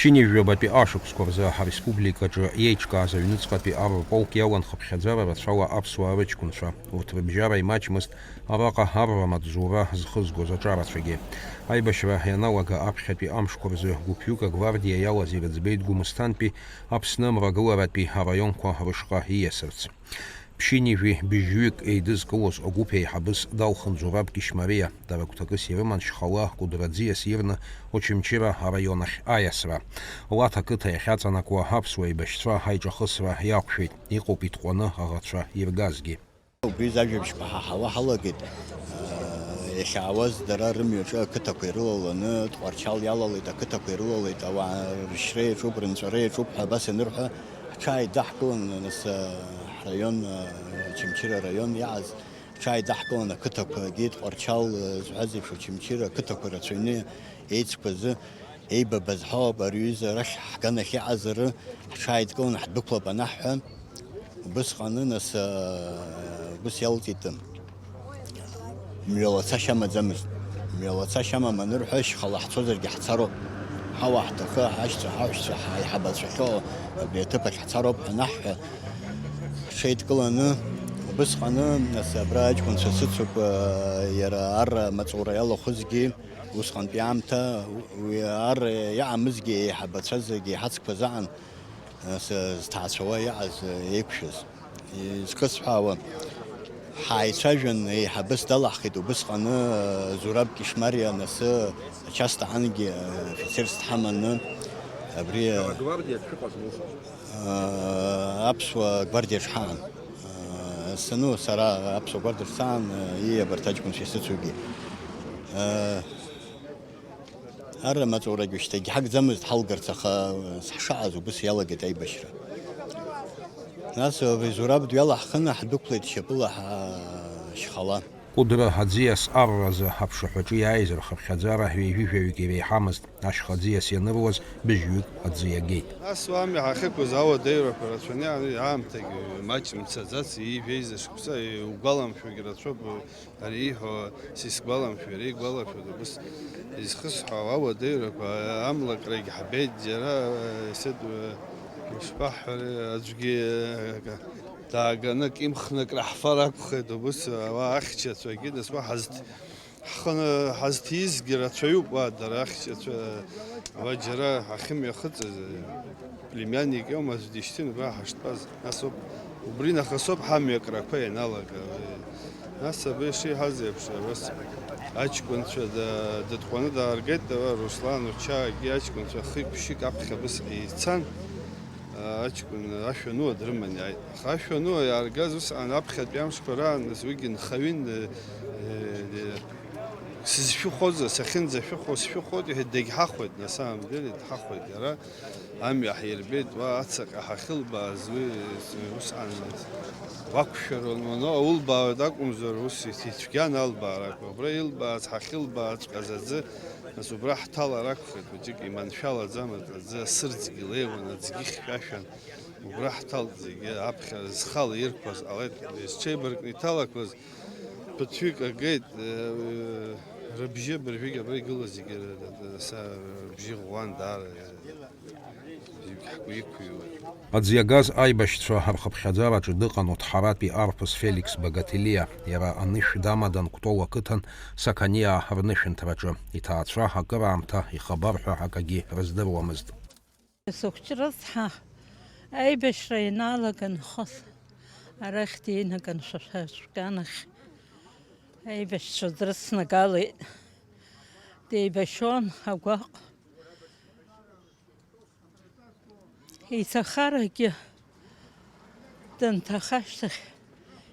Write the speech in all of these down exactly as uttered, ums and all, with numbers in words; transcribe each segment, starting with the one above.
Ԥшьынҩажәи жәабатәи ашықәсқәа рзы ҳреспубликаҿы иеиҿкааз аҩныҵҟатәи арра полк иалан хыԥхьаӡара рацәала аԥсуаа рыҷкәынцәа. Урҭ рыбжьара имаҷмызт араҟа арра амаҵзура зхызгоз аҿарацәагьы. Аибашьра ианалага аԥхьатәи амшқәа рзы гәыԥҩык агвардиа иалаз ирыӡбеит Гәымсҭантәи Аԥсны мрагыларатәи араионқәа рышҟа ииасырц. Ԥшьынҩажәи быжьҩык еидызкылоз агәыԥ еиҳабыс далхын Зураб Кьышьмариа, дара гәҭакыс ирыман Шьхала, Кәыдра аӡиас ирны Очамчыра араион ахь аиасра. Лаҭа ақыҭа иахьаҵанакуа аԥсуа еибашьцәа аиҿахысра иақәшәеит, иҟоуп итҟәаны аӷацәа иргазгьы. Убри зажәабжьқәа ҳаҳауа ҳалагеит. Иахьаауаз дара рымҩаҿы ақыҭақәа ирылаланы, Тҟәарчал иалалеит, ақыҭақәа ирылалеит, ауаа рышьра иаҿуп, рынҵәара иаҿуп ҳәа абас ианырҳәа, ҳҽааидаҳкылан, нас, ҳраион, Очамчыра араион иааз, ҳҽааидаҳкылан ақыҭақәагьы, Тҟәарчал, зҳәаз еиԥш, Очамчыра ақыҭақәа рацәаҩны еицқәа азы, еибабаз ҳауп, ари аҩыза арахь ҳганахь иҟазар, ҳҽааидкыланы ҳдәықәлап анаҳҳәа, убысҟаны, нас, убыс иалҵит. Мҩалацашьа амаӡамызт. Мҩалацашьа амам анырҳәа, Шьхала ҳцозаргьы ҳцароуп. Ҳауа ҳҭахы, ҳашьцәа, ҳаҳәшьцәа, ҳаиҳабацәахьоу абри аҭыԥ ахь ҳцароуп ҳәа анаҳҳәа, ҳҽеидкыланы, убысҟаны, нас, абра аҷкәынцәа сыцуп, иара арра амаҵура иалахәызгьы, усҟантәи аамҭа, уи арра иаамызгьы еиҳабацәа зегьы иҳацқәаз аан, Нас, зҭаацәауа иааз еиқәшәаз. Изхысҳәаауа, ҳааицәажәан, еиҳабыс далаҳхит, убысҟаны Зураб Кьышьмариа, нас, ачасть аангьы афицерс дҳаманы, абри, Гвардиаҿ шәыҟазма усҟан? Аԥсуа гвардиаҿ ҳаан. Сану, сара аԥсуа гвардиаҿ саан, ии, абарҭ аҷкәынцәа исыцугьы. Арра амаҵурагьы шьҭагь ҳагӡамызт ҳалгарц, аха ҳшааз убыс иалагеит аибашьра. Нас абри Зураб дҩалаҳхын, ҳдәықәлеит шьапыла ҳа-, Шьхала. Кәыдра аӡиас арразы аԥшаҳәаҿы иааиз рхыԥхьаӡара ҩажәи жәаҩык иреиҳамызт, ашьха аӡиас ианыруаз быжьҩык аӡы иагеит. Нас уа амҩа ҳахьықәыз ауадаҩрақәа рацәаны иааны аамҭагьы маҷ мцаӡац, ҩажәеиза шықәса, иугәаламшәогьы рацәоуп. Ари ииҳәо сисгәаламшәо, иара игәалашәоит, убыс изхысҳәаауа ауадаҩрақәа, амлакрагь ҳбеит џьара, исыд-, ишԥаҳҳәари, аӡәгьы, дааганы акы имхны акры ҳфар акәхеит, убыс ауаа ахьчацәагьы, нас уа ҳазҭ-, ҳхы ны-, ҳазҭизгьы рацәаҩуп уа, дара ахьчацәа, уа џьара ҳахьымҩахыҵыз, племянник иоума аӡә дишьҭын, убра ҳаштәаз. Нас ауп, убри нахыс ауп ҳамҩакрақәа ианалага. Нас абри шиҳәаз еиԥш, абас аҷкәынцәа да-, дытҟәаны дааргеит, ава, Руслан Учагьы аҷкәынцәа хҩык-ԥшьҩык аԥхьа абысҟа ицан, а, аҷкәын ашәануа дрыман иааит. Аха ашәануа иааргаз усҟан аԥхьатәи амшқәа раан, нас уигьы нхаҩын, э, э, сызшәыхәозар, сахьынӡашәыхәо сшәыхәоит, иҳәеит, дагьҳахәоит, на самом деле, дҳахәоит иара. Амҩа ҳирбеит, уа ацаҟьа ҳахьылбааз, уи усҟан уақәшәарон, уаноо улбаауеит акәымзар, ус ицәгьан албаарақәа. Убра илбааз, ҳахьылбааҵәҟьаз аӡы, нас убра ҳҭалар акәхеит, хәыҷык иманшәалаӡамызт, аӡы асырӡгьы леиуан, аӡгьы хьшәашәан. Убра ҳҭалт зегьы, аԥхьа зхала ирқәаз ҟалеит, зҽеибаркны иҭалақәаз ԥыҭҩык агеит, э, рыбжьы абыржәгьы абра игылаз зегьы, р-, р-, са-, рыбжьы ӷәӷәан даара. Зегь ҳгәы иқәыҩуеит. Аӡы иагаз аибашьцәа рхыԥхьаӡараҿы дыҟан Оҭҳаратәи арԥыс Феликс Багателиа. Иара анышә дамадан Кәтол ақыҭан Сақаниаа рнышәынҭраҿы. Иҭаацәа акыраамҭа ихабар ҳәа акагьы рыздыруамызт. Сыхәҷы рыцҳа, аибашьра ианаалага нхоз, арахь динаган шәа-, шәа-, шәганахь аибашьцәа дрыцнагалеит. Деибашьуан агәаҟ. Иҭахарагьы данҭаха ашьҭахь,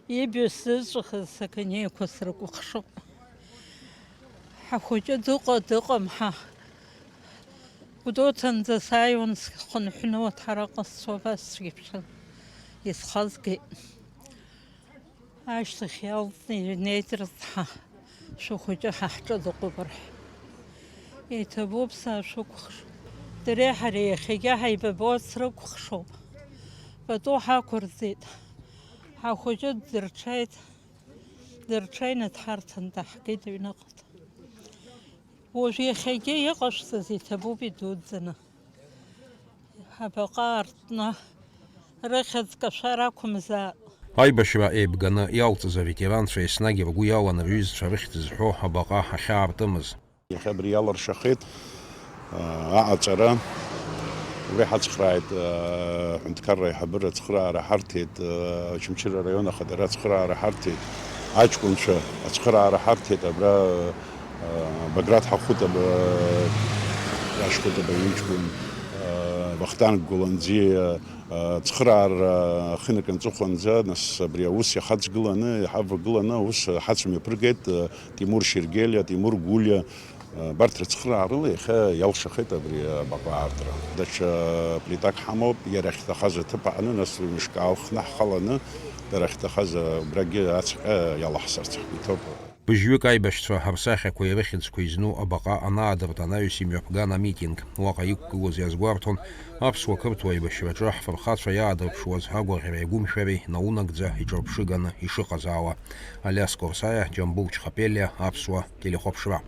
ибаҩ сзызҵәахыз Сақаниақәа срыкәыхшоуп. Ҳахәыҷы дыҟа-, дыҟам ҳәа, Гәдоуҭанӡа сааиуан, схынҳәны Оҭҳараҟа сцо, абас сгьы ԥшын, исхазгеит. Ашьҭахь иалҵны иҩнеит рыцҳа, шәыхәыҷы ҳа ҳҿы дыҟоуп рҳәеит. Иҭабуп, саашәыкәыхшоуп. Дареи ҳареи иахьагьы ҳаибабо срыкәыхшоуп. Пату ҳақәырҵеит. Ҳахәыҷы дырҽеит. Дырҽеины дҳарҭан, даҳгеит аҩныҟа. Уажә иахьагьы иҟашәҵаз иҭабуп идуӡӡаны. Абаҟа аартны рыхьӡ кашәар акәымзаап. Аибашьра еибганы иалҵыз аветеранцәа еснагь ргәы иалан рҩызцәа рыхьӡ зҳәо абаҟа ахьаартымыз. Иахьа абри иалыршахеит аҟаҵара. Уи ҳацхрааит, аҳәынҭқарра аиҳабыра ацхыраара ҳарҭеит, Очамчыра араион ахадара ацхыраара ҳарҭеит, аҷкәынцәа ацхыраара ҳарҭеит, абра Баграт Ҳахәыт, Рашь Хәыт абаҩ иҷкәын, Вахтанг Гәланӡиа, ацхыраара ахы инаркны аҵыхәанӡа, нас абри аус иахаҵгыланы, иҳавагыланы аус ҳацымҩаԥыргеит, Тимур Шьергелиа, Тимур Гәлиа, Абарҭ рыцхыраарыла иахьа иалшахеит абри абаҟа аартра. Даҽа плитак ҳамоуп, иара ахьҭахаз аҭыԥ аҟны, нас уи мышк аалхны ҳхаланы, дара ахьҭахаз абрагьы ацҟьа иалаҳсырц ҳгәы иҭоуп. Быжьҩык аибашьцәа рсахьақәеи рыхьӡқәеи зну абаҟа анаадырт анаҩс имҩаԥган амитинг. Уаҟа иқәгылоз иазгәарҭон аԥсуа-қырҭуа аибашьраҿы ҳфырхацәа иаадырԥшуаз агәаӷьреи агәымшәареи наунагӡа иҿырԥшыганы ишыҟазаауа. Алиас Корсаиа, Џьамбул Чхапелиа, Аԥсуа телехәаԥшра.